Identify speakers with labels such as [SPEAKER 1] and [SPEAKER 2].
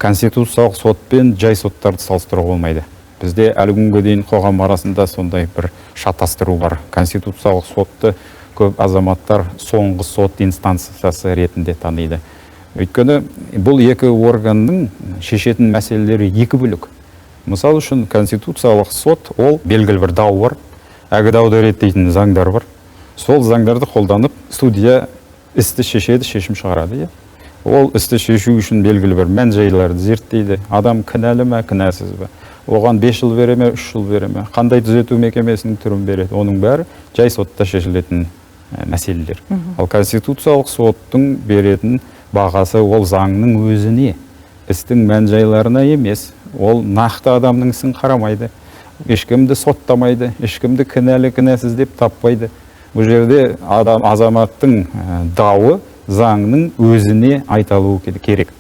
[SPEAKER 1] Конституциялық сот пен жай соттарды салыстыруға болмайды. Бізде әлі күнге дейін қоғам арасында сондай бір шатастыру бар. Конституциялық сотты көп азаматтар соңғы сот инстанциясы ретінде таниды. Өйткені бұл екі органның шешетін мәселелері екі бөлек. Мысал үшін, Конституциялық сот — ол белгілі бір дау бар, әлгі дауды реттейтін заңдар бар. Сол заңдарды қолданып, судья істі шешеді, шешім шығарады, иә. Ол істі шешу үшін белгілі бір мән жайларды зерттейді: адам кінәлі ме, кінәсіз бе, оған 5 жыл бере ме, 3 жыл бере ме, қандай түзету мекемесінің түрін береді. Оның бәрі жай сотта шешілетін мәселелер. Ал Конституциялық соттың беретін бағасы ол заңның өзіне, істің мән жайларына емес. Ол нақты адамның ісін қарамайды, ешкімді соттамайды, ешкімді кінәлі, кінәсіз деп таппайды. Бұл жерде адам, азаматтың дауы заңның өзіне айталуы керек.